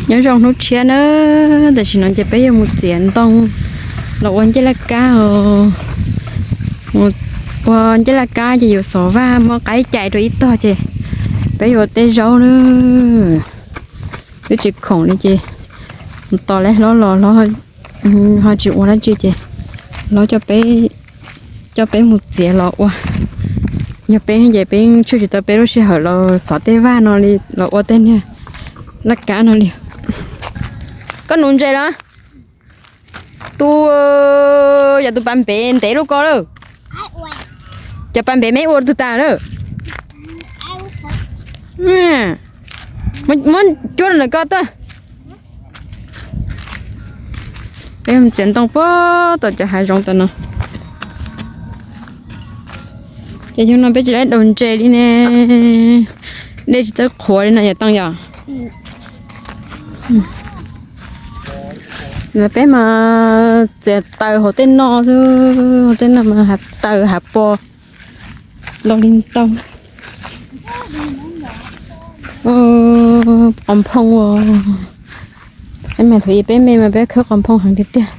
Nyob zoo hnub tshiab na, tam sim no ces peb yuav mus txiav ntoo los ua ncej laj kab os. Mus ua ncej laj kab ces yuav xov vaj muab qaib cais rau ib tog ces peb yuav ua tej zaub na. Twb tsis khoom li ces tos lawv hlob los hlob ho tsis ua dab tsi ces hlob coj peb mus txiav los ua. Yog peb ces peb tshuaj tsis tau peb lub sij hawm los xov tej vaj no li los ua tej niag laj kab no li. Koj nuv ntses los? Tus, yog tus pas npev ntev lub ko lawm. Cov pas npev me ua tus tas lawm. Muab cuab rau ntawm ko tag. Peb txiav ntoo puag tom cov hav zoov tom no. Ces xyoo no peb tsis lab daus ntses li ne, dej tsis txawj qhuav li no yom Tooj yom. Peb mas txiav taws hauv tej no xwb, hauv tej no mas hav taws hav pos ntau li ntau. Qos nphoo, xav mas thaum ub peb me mas peb khawb qos nphoo heev tiag tiag.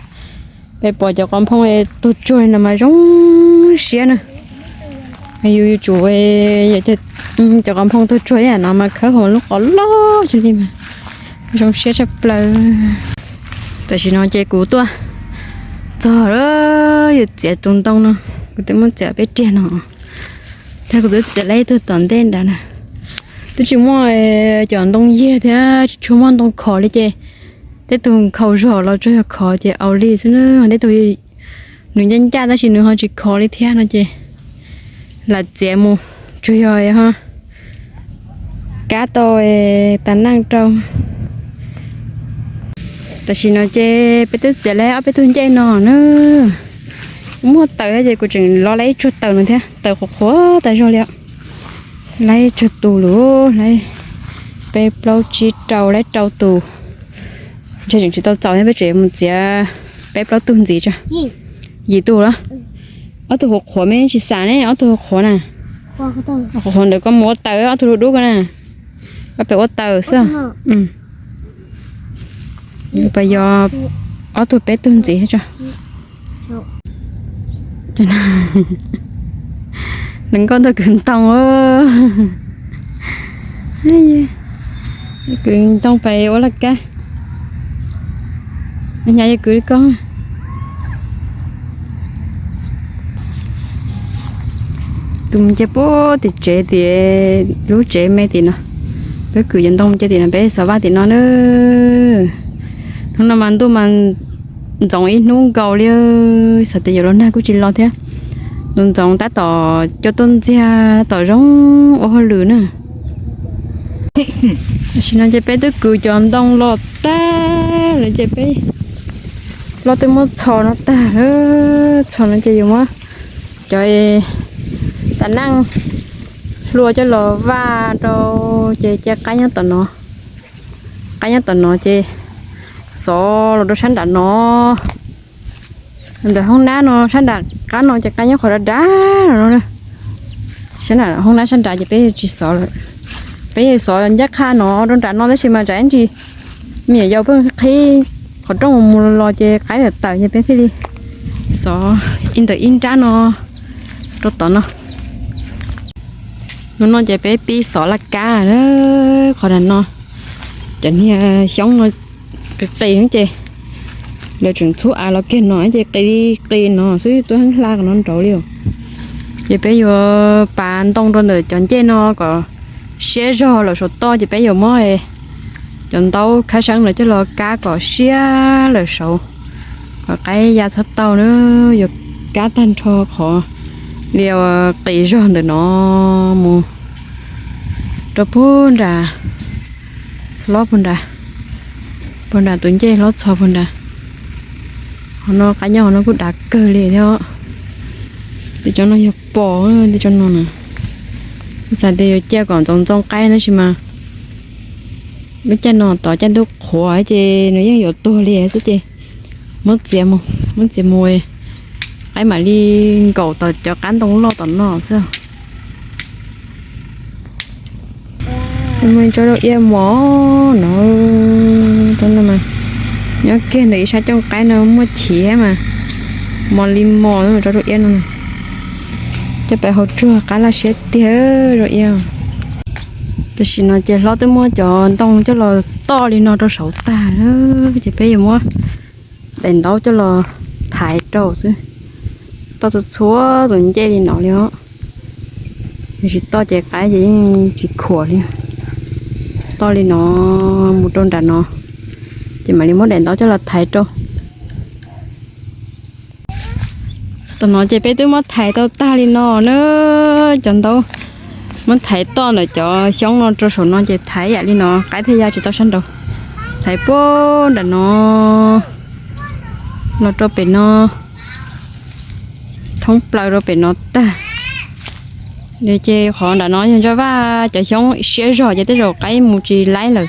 Peb pom cov qos nphoo tuag tsuag li no mas zoo siab na. Yus yuav tsum, cov qos nphoo tuag tsuag ib yam no mas khawb hauv lub qos loj xwb li mas zoo siab tshaj plaws. Tam sim no ces kuv tuaj txog lawm, yuav txiav tus ntoo no, kuv twb muab txiav peb riag no. Thiab kuv twb txiav lawm ib tug tom ntej nrad na. Twb tsis muaj cov ntoo yiag thiab tsis tshua muaj ntoo khov li ces tej tug nkhaus zog los tsuas yog khov ces au li xwb na. Tej tug nws ncaj ncaj tab sis nws ho tsis khov li thiab no ces lam txiav mus tsuas yog ho kab tau tas neej rau. Tam sim no ces peb twb txiav lawm ob peb tug ncej no na. Kuv muaj taws ces kuv tseem lo lawm ib tsuag taws no thiab, taws qhuav qhuav tas zog li. Lawm ib tsuag tus lawm, lawm peb plaub tsib rau, lawm rau tus. Ntshe tseem tsis tau txaus thiab, peb tseem mus txiav peb plaub tug ntxiv tso. Yim tus los? Ob tug qhuav qhuav me tsis xam ne, ob tug qhuav qhuav na. Qhuav ntawm koj mus ua taws, ob tug dub dub ko na. Koj pem ua taws xwb. Pas yog ob tug peb tug ntxiv tso. Lawv nkauj tuaj kwv ntoo. Kwv ntoo pais ua laj kab. Hnyav yog kwv li koj. Kwv mus cia puag tim tsev, tim lub tsev me tim no. Peb kwv cov ntoo cia tim no, peb xov vaj tim no na. Hnub no mas ntuj mas ntxoov ib hnub nkaus li, xav tias yuav los nag kuj tsis los thiab. Ntxoov ntxoov tab tom cua tuaj ntxiag tom zoo ua hauj lwm na. Tam sim no ces peb twb kwv cov ntoo los tag lawm ces peb los twb muab txhos no tag lawm. Txhos no ces yuav muab cov tas neej hlua coj los vaj rau, ces cia qaib nyob tom no. Qaib nyob tom no ces xov los rau sab nram no. Ntawm hoob nab no sab nram qab no ces qaib nyob qhov dav dav no. Sab nram hoob nab sab nrad ces peb tsis xov lawm. Peb xov ncaj qha no rau nram no tab sis mas tsam ib ntsis me nyuam yaus pheej qhib qhov rooj mus mus los los ces qaib tawm tawm ces peb thiaj li xov ib ntawm ib nrab no rau tom no. Hnub no ces peb pib xov laj kab qhov nram no. Cov niag xyoob no qis qis ces lawv tseem txhub av los kiag no ces qis li qis no xwb, tuaj heev hla qhov no nraud li. Ces peb yuav pav ntoo rau ntawm cov ncej no kom siab zog lawm saum toj ces peb yuav muab cov ntaub khab seeb lawv coj los kab kom siab lawm saud, kom qaib ya txhob tau na. Yuav kab tag nrho qhov li qis zog ntawm no mus rau puag nram, hlob puag nram, puag nram tus ncej hlob txhos puag nrad. Qhov no qaib nyob qhov no kuj dav kawg li thiab. Tej tsob no yog pos, tej tsob no na. Kuv xav tias yuav cia kom ntxoov ntxoo qaib tab sis mas lub caij no tod caij ntuj qhuav ces nws yeej yuav tuag li xwb ces muab txiav mus, muab txiav mus, qaib mam li nkaum tom cov qab ntoo loj tom no xwb. Muaj ib tsob dau iab mos no. Nyob kiag ntawm ib sab cooj qaib no muaj chiv mas mos li mos rau rau iab no. Coj pem hauv tsuag qab laj siab tiag rau iab. Tam sim no ces hlob twb muab cov ntoo coj los toj li no rau saud tag, ces peb yuav muab daim ntaub coj los thaiv rau xwb. Toj txhua txhua tus ncej li no li os. Yog tsis toj ces qaib ces yeej tsis khuam li. Toj li no mus rau nram no, ces mam li muab daim ntaub coj los thaiv rau. Tam no ces peb twb muab thaiv tau tag li no na. Cov ntaub muab thaiv toj ntawm cov xyoob no rau saum no ces thaiv yam li no, qaib thiaj ya tsis tau sab nraud. Thaiv puag nram no los rau pem no, thoob plaws rau pem no tag. Ces qhov nram no yog ntsa vaj cov xyoob siab zog ces tej zaum qaib mus tsis laib lawm.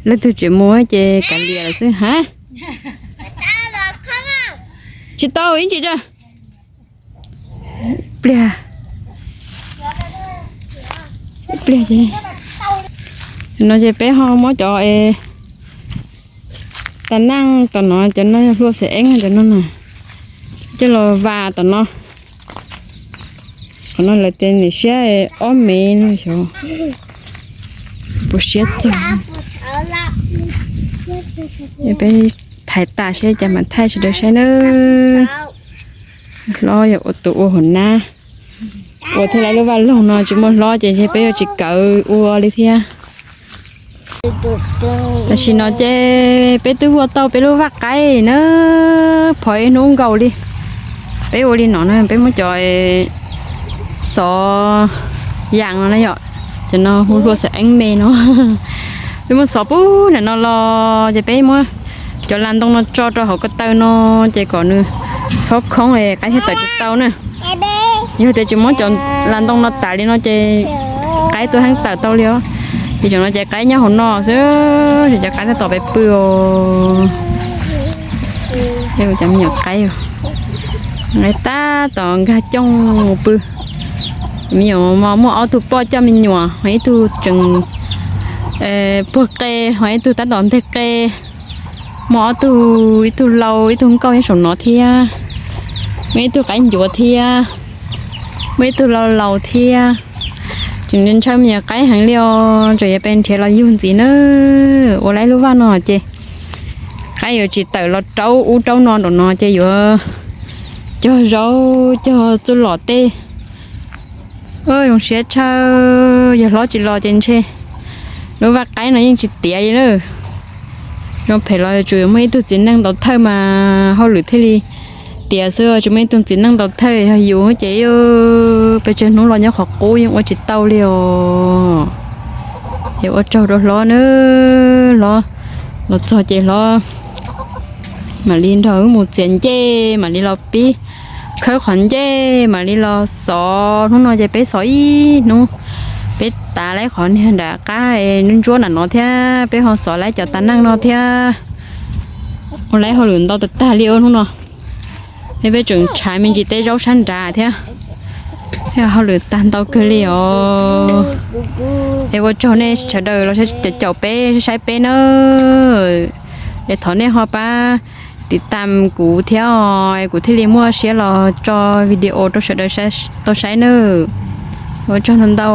Leej twg tseem mus ces kav liam lawm xwb ha. Tsis tau ib ntsis tsa pliag. Pliag ces no ces peb ho muab cov tas naj tom no, cov no yog hlua xav eeb cov no na, coj los vas tom no. Qhov no lawv tias niam siab ob mev no xyov puas siab txog. Peb thaiv tas seb cas mam thaij sawv daws saib nawb. Hlob yog ua tus ua hauv nab, ua thiaj li lub vaj loog no tsis muaj hlob ces peb yuav tsis kawv ua li thiab. Tam sim no ces peb twb ua tau peb lub vaj qaib na, phov ib hnub nkaus li. Peb ua li no na, peb muab cov xov yas no na yom, cov no hu hlua xav eeb me no. Peb muab xov puag nram no los ces peb muab cov las ntoo no tso rau hauv ko taw no, ces kom nws txhob khoob es qaib thiaj tawm tsis tau na. Yog tias tsis muab cov las ntoo no tas li no ces qaib tuaj heev tawm tau li os. Ces tam no ces qaib nyob hauv no xwb, ces cov qaib tab tom pem pw os. Cov me nyuam qaib, qaib tab tom nkag cooj mus pw. Me nyuam mos muaj ob tug poj coj me nyuam, ho ib tug tseem puag qe, ho ib tug tab tom nteg qe. Muaj ob tug, ib tug laus ib tug nkauj nyob saum no thiab. Muaj ib tug qaib ncuav thiab. Muaj ib tug laus laus thiab. Tseem ntshaw me nyuam qaib heev li os, tseem yuav pes nrhiav los yug ntxiv na. Ua lawm lub vaj no ces qaib yuav tsis tawm los raub ub raub no nraum no ces yuav cog zaub cog txuj lom tej. Zoo siab tshaj, yog hlob tsis los ces ntshe lub vaj qaib no yeej tsis tiav li lawm. Zoo phem los tsuas yuav muaj ib tug txiv neej ntaus thawj mas hauj lwm thiaj li tiav xwb, tsis muaj ib tug txiv neej ntaus thawj yog yus ces pes tsawg hnub los nyob qhov qub yeej ua tsis tau li os. Es ua tsaug rau hlob na, hlob los txog ces hlob mam li nrog wb mus txiav ncej, mam li los pib khawb qhov ncej, mam li los xov. Hnub no ces peb xov ib hnub, peb tav lawm qhov niag nram qab ntsuab nram no thiab, peb ho xov lawm cov tas neej no thiab. Ua lawm hauj lwm ntau tag tag li hnub no. Es peb tseem tshav me ntsis tej zaub sab nrad thiab, thiab hauj lwm tag ntau kawg li os. Es ua tsaug nej sawv daws los caum peb saib peb na. Es thov nej ho pab tiv tam kuv thiab, kuv thiaj li muaj siab los tso video rau sawv daws tau saib nawb. Ua tsaug ntau ntau.